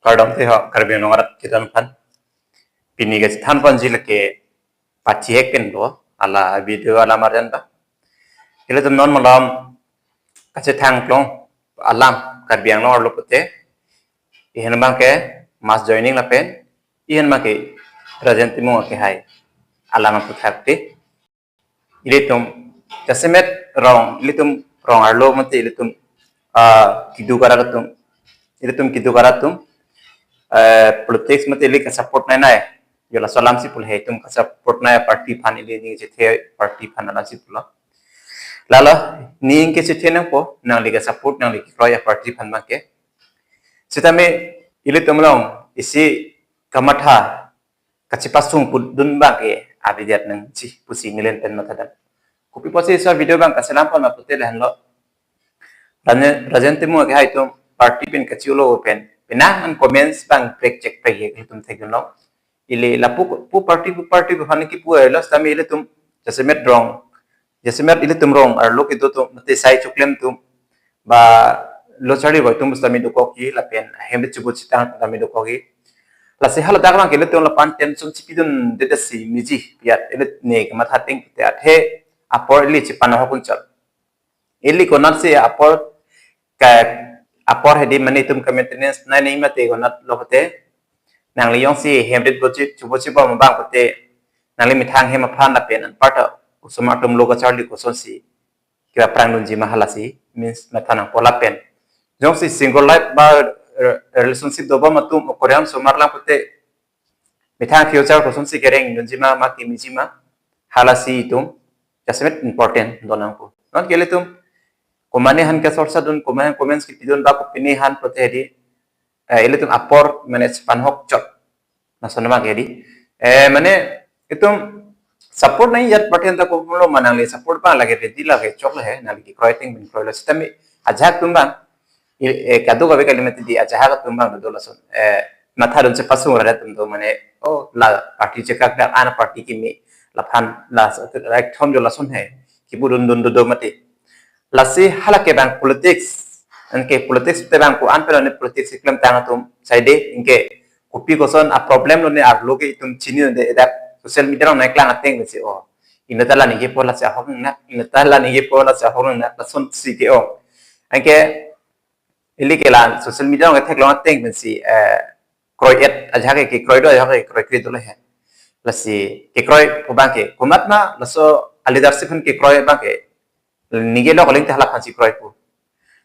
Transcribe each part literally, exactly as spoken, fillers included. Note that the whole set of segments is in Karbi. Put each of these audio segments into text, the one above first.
Kardom te ho Karbi Anglong arat kedam aphan. Pini kachethan ponji lake pachihek pen lo, ala video alam arjan ba. Ilitum non malom kachethang klong alam Karbi Anglong arlo pute. Ihen abang ke mass joining lapen ihen abang ke Rajen Timung akehai alam aphuthak te. Ilitum jasemet rong, ilitum rong arlo mate ilitum ah, kedo karat atum, ilitum kedo karat atum, eh, politics mate ili kasupport nei nei. Jo laso alam si pulo he, itum kasupport nei party aphan, ili ning chethe party aphan alam si pulo. Lalo ning ke chethe nangpo, nangli kasupport, nangli kekroi a-party aphan abang ke. Sitame ilitum along isi kamatha kachepasung pudun abang ke abidiat nangji pusi neli pen mathadam. Kopi pusi laso video abang kaselam pon ma pute lahenlo. Rajen, Rajen Timung akehai atum party pen kachiolo pen penang an comments abang prek chek prek ye ilitum theklong. Ili lapu pu party pu party pu aphan kipu lo, sitame ilitum jasemet rong, jasemet ilitum rong arlo kedo atum mate sai choklem atum ba lo charli boy atum sitame dokokji lapen hem chubu chitang sitame dokokji. Lasi haladak abang ke ilitum lapu-an tension chipidunde si miji, piat ili ne kamatha ateng te athe apor ili chepan ahok unchot. Ili konat si apor ka, apor hedi mane itum ke maintenance nei nei mate konat lo pute. Nangli jongsi hem rit bochi chubo chibom abang pute, nangli methang hem aphan lapen anparta osomar atum lo kacharli kosonsi kepaprang dunji ma, halasi means matha nangpo lapen. Jongsi single life ba, eh, relationship dobom atum o Korean osomar lang pute methang future kosonsi kereng dunji ma, ma kimiji ma, halasi itum jasemet important do nangpo. Non ke ilitum komatne aphan kasorsa dun, komatne aphan comments kipidun ba kopine aphan pute hedi, eh, ilitum apor mane chepan ahok chot. Lason abang ke hedi. Eh, mane itum support nei jat party anta ko pulo ma, nangli support abang lake ready lake chok le he, nangli kekroi ateng pen kroilo, sitame ajahak atum abang, i, eh, kadokave kali mati di ajahak atum abang do lason. Eh, mathadun chepasung rat atum do mane, oh, la party chekak dak an party kimi laphan la sa-, ekthom jo lason he. Kipudun dun do do mati. Lasi hala ke abang politics. Anke politics te abang ko-an pen ne politics klemtang atum saide, anke kopi koson a-problem lo ne arlo ke itum chinidunde, dak social media along nangklang ateng si, oh, inut ta la ningjepo lasi ahok nang, inut ta la ningjepo lasi ahok nang, lasonsi ke, oh. Anke ili ke la social media along theklong ateng pensi, eh, kroi-et ajahak ke kroi do, ajahak ke kroikre dolo he. Lasi kekroi pu abang ke komat ma laso a-leadership aphan kekroi abang ke ningje lo, aling ta hala aphansi kroipo.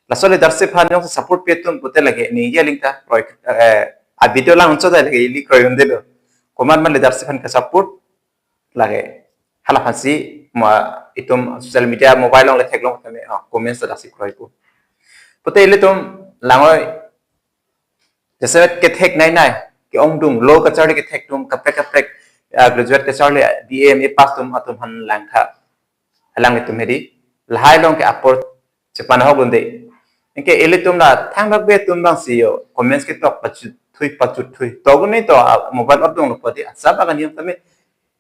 Laso leadership aphan jongsi support pi atum pute lake ningje aling ta kroi, eh, a-video lang unchot lake ili kroidundelo. Komat ma leadership aphan kasupport lake hala aphansi ma itum social media mobile along le theklong tame, ah, comments ta daksi kroipo. Pute ilitum langoi jasemet kethek nei nei, ke-ongdung, lo kacharli kethek atum, kaprek kaprek, ah, graduate kacharli, B A, M A pass atum, atum aphan langtha. Alanglitum hedi, lahai along ke apor chepan ahok dunde. Anke ilitum la thangbak be atum abang si jo comments ketok pachut thui, pachut thui. Togun ni to, ah, mobile odong lo podi, asap akan yang tame.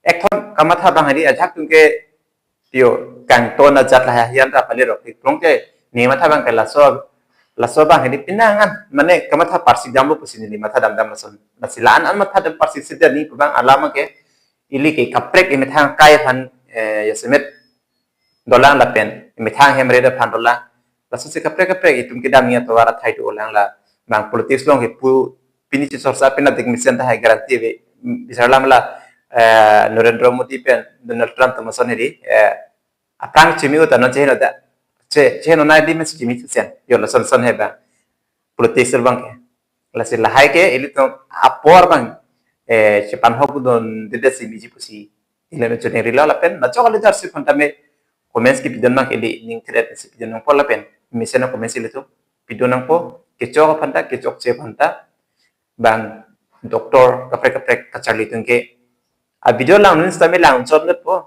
Ekthom kamatha abang hedi, ajahak atum ke jo kangton ajat la hiyan ta pale rok. Klong ke ne matha abang ke laso, laso abang hedi penang an, mane kamatha parsik damlo pusi neli matha damdam lason. Lasi la-an an mathadam parsik sida ni pu abang alam ke ili ke kaprek imethang kai aphan, eh, jasemet dolang lapen imethang hem rit aphan dolang. Lasonsi kaprek kaprek itum kedam ni atovar athai dolang la. Bang politics along ke pu pini chesorsa pen adik mesen tahai guarantee ave. Bisar alam la, eh, Narendra Modi pen Donald Trump atum ason hedi, eh, aphrang chimi uta non cheheno da. Che, cheheno nai di mes chimi chesen. Jo lason son he bang. Politics abang ke. Lasi lahai ke ilitum apor abang, eh, chepan ahok dunde si miji pusi ilitum choningri lo lapen nachok a-leadership aphan tame comments kipidun abang ke ili ning thret si pidun nangpo lapen mesen a-comments ilitum pidun nangpo, kechok aphan ta, kechokche aphan ta, bang doctor kaprek kaprek kacharli atum ke a-video lang nun sitame lang chot le po.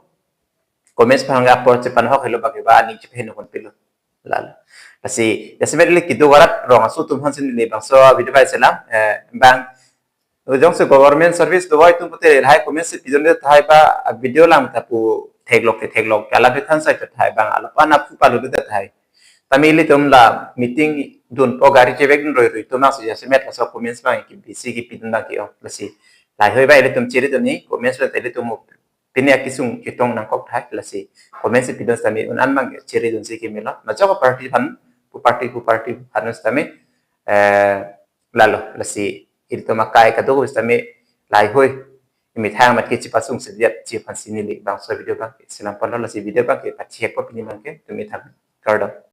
Comments aphan apor chepan ahok helo bagi ba aning chephe no kon pilo. Lalo. Lasi, jasemet ili kedo karat rong aso atum aphansi neli bangso video bai selam, eh, bang, jongsi government service dovai atum pute lahai comments si pidunde tahai ba, a-video lang ta pu theklok ke theklok, alam kethan sai tahai bang, alam aphan aphu palu de tahai. Tame ilitum la meeting dunpo gari chevek dun roi roi atum nangsi jasemet laso comments abang ke busy kepidun abang ke-ong lasi. Lahei bai ilitum chiri dun ni comments pen ilitum pine akesung chetong nangkok thai lasi. Comments si pidun sitame un-an abang chiri dunsi kemelo. Majok party aphan, pu party pu party aphan sitame, eh, lalo lasi ilitum akai kadokave sitame lahei emethang amat ke chepasung sediat chi aphansi neli bangso video abang ke selam ponlo lasi video abang ke pachekpo pini abang ke tumi thang kardom.